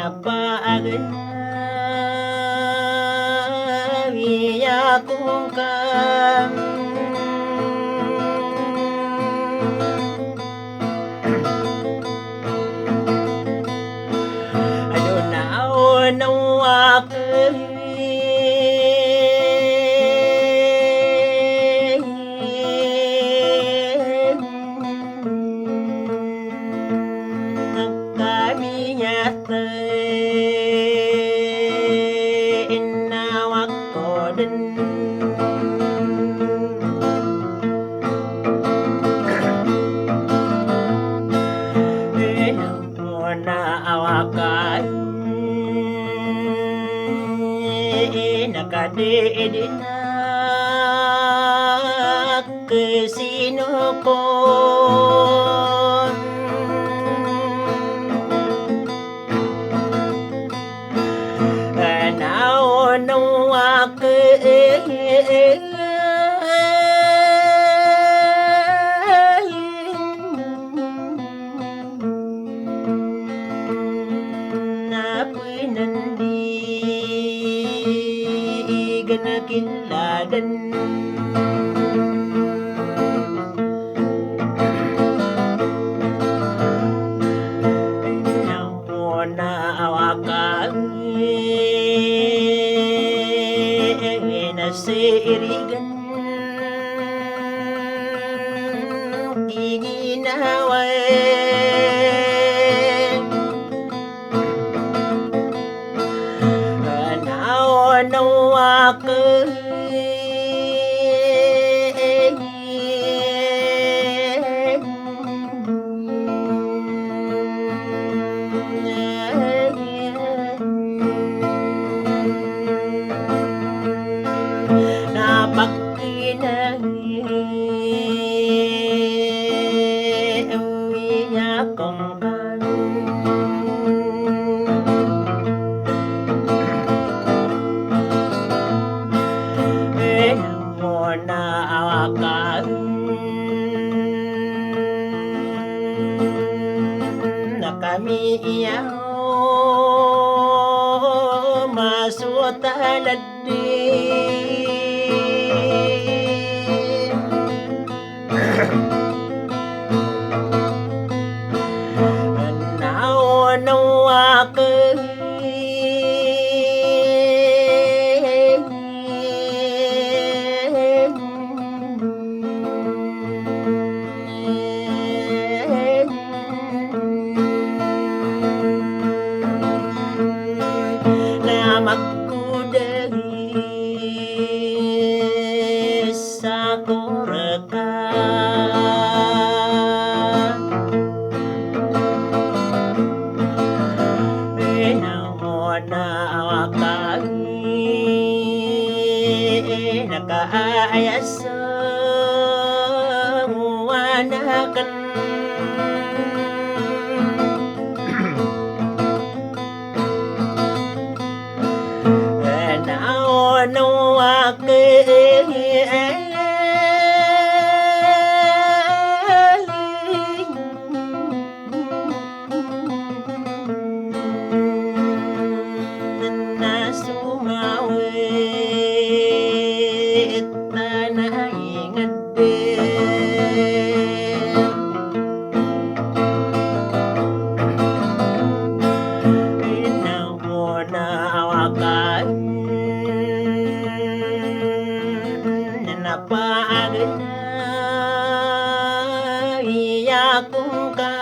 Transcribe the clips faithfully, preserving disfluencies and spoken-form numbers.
Paagna wiya ko ngka. Ado na aw na waka. Kami nyata ina wako den. Ina mona awaka ina kade edina. Kesinoko. Anaw no ake. Na penen di igan kiladen. Na awaka na sirigan. Iginawa. Anaw no ake. Na pagkina wiya ko ngka. Ina mona awaka na kami iya masotalad. Anaw no ake. Na magkoda sa ko reka. Ina mona awaka na kaaya sa wanaken. Anaw no ake. Na somawit tana inged. Ina mona awaka na paagna wiya ko ngka.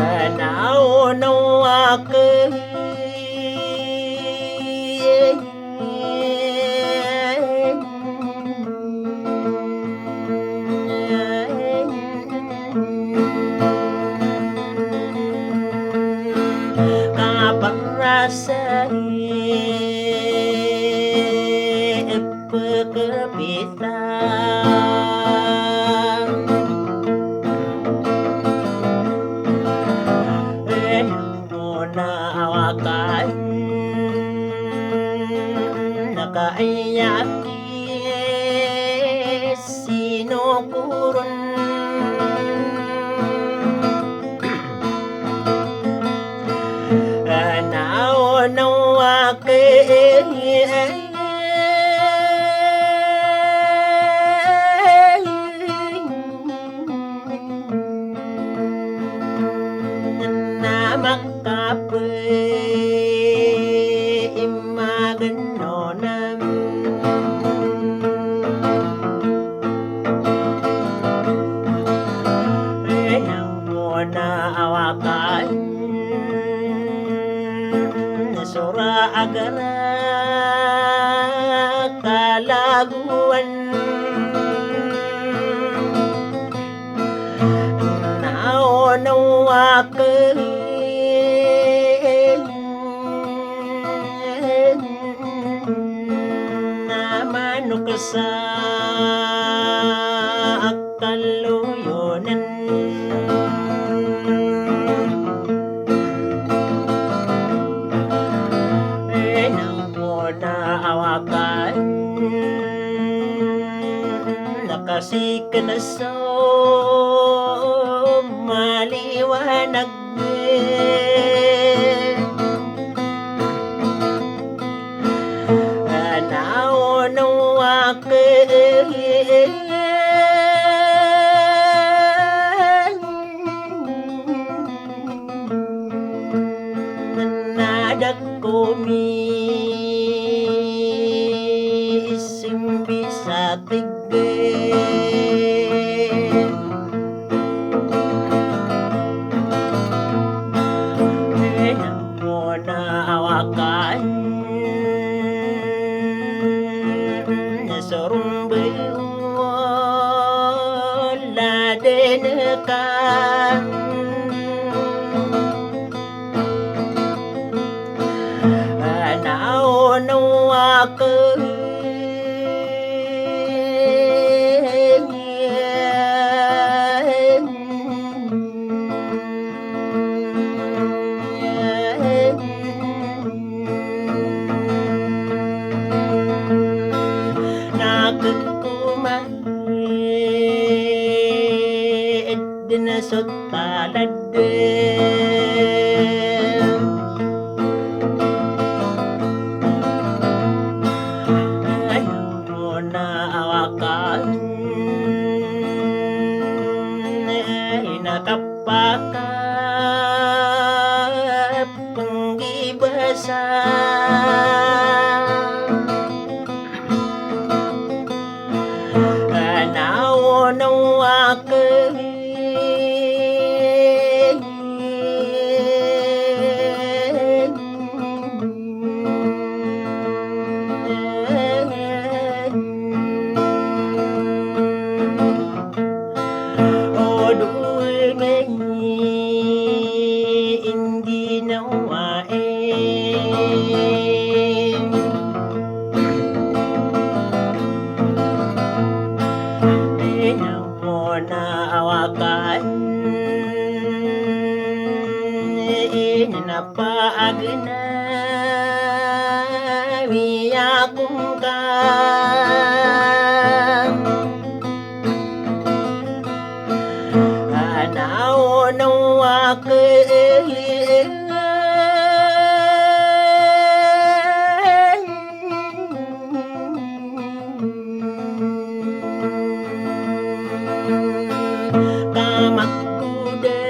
Anaw no ake. Kaparasa pekepita. Ina mona awaka na kaaya ki sinokoron. Na makapey i magano na Ena mona awakan sora agara kalagoan. Na ono aken na manok sa kaloyonan. Ena mona awakan na kasi ken so maliwanag. Ana ono aken na da ko miisimbi sa tig Ena mona awakan na sorombe wala den ka. Ana ono aken na kekoma ed den so talad. Ena mona awakan na kapakapenggibasa. Ana ono aken o dowa mani ingginawa e. Ena mona awakan ena paagna miyakongka. Ana ono aken ka makoda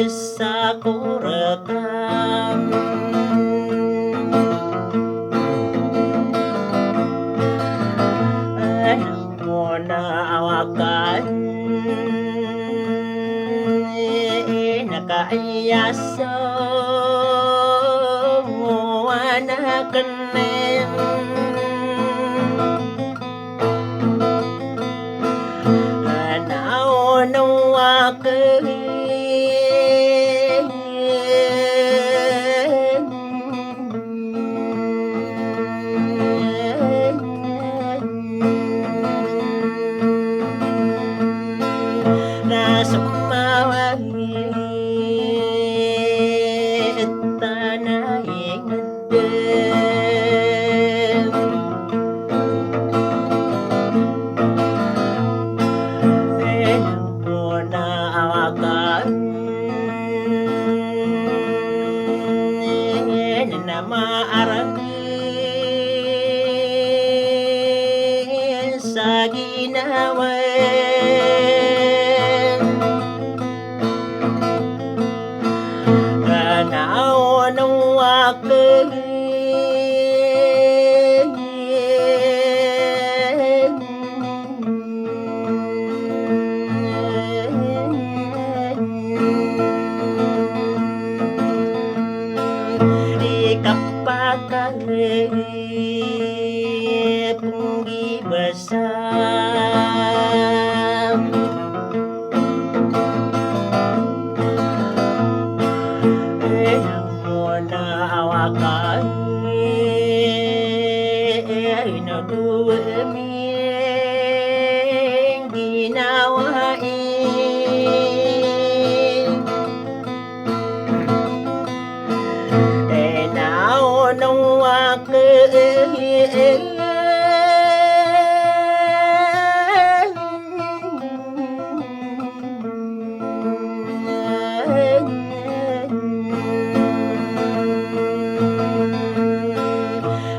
sa korek Ena mona awakan ena ka aya so wana kenen. Ana ono aken na semawa i tana i ngedem. Ena mona awakan maaragi sa ginawa. Kanaw no akn di kapakay pnggibasa. Ino na awakay na dowa mi ginawa i. Ino na awakay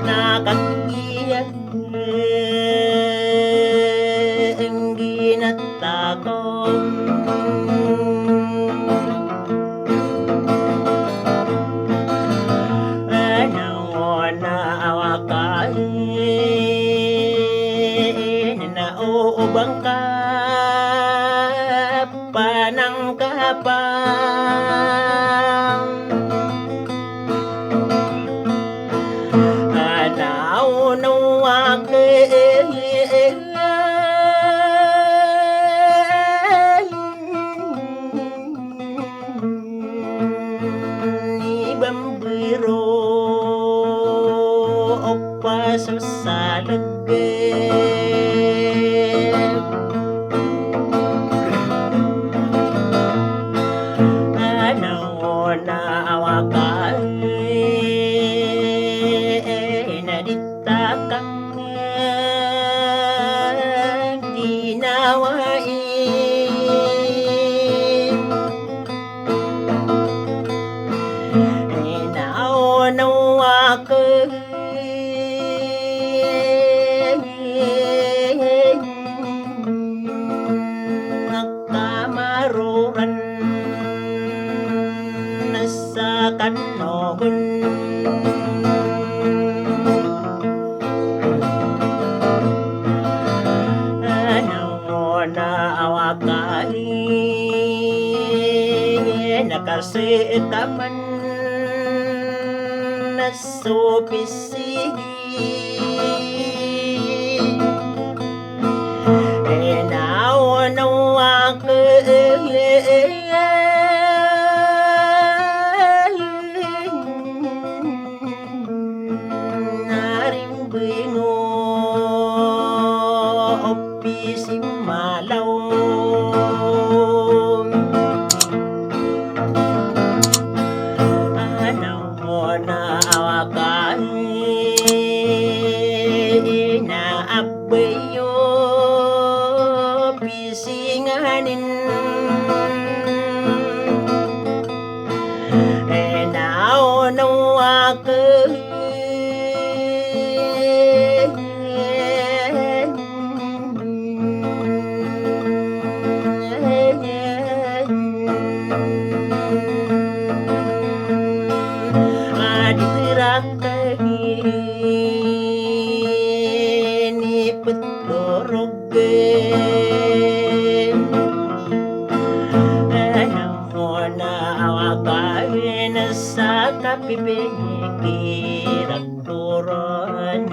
na kagiya ngginat takon. Ino na awakay na o bangka panangkapang. Ino na awakay ni bambiro o pasosalag. Ino na awakay na di takang ginawa i. Ino na awakay kamaroran sa kanogon. Ino na awakay na kasitaman so pisigi. Ino na awakay na rimbino o pisimalaw. Ino na awakay na abayo pisinganin. Ino na awakay a di rakn i ptorog. Ino na awakay na sa kapipikir a toron.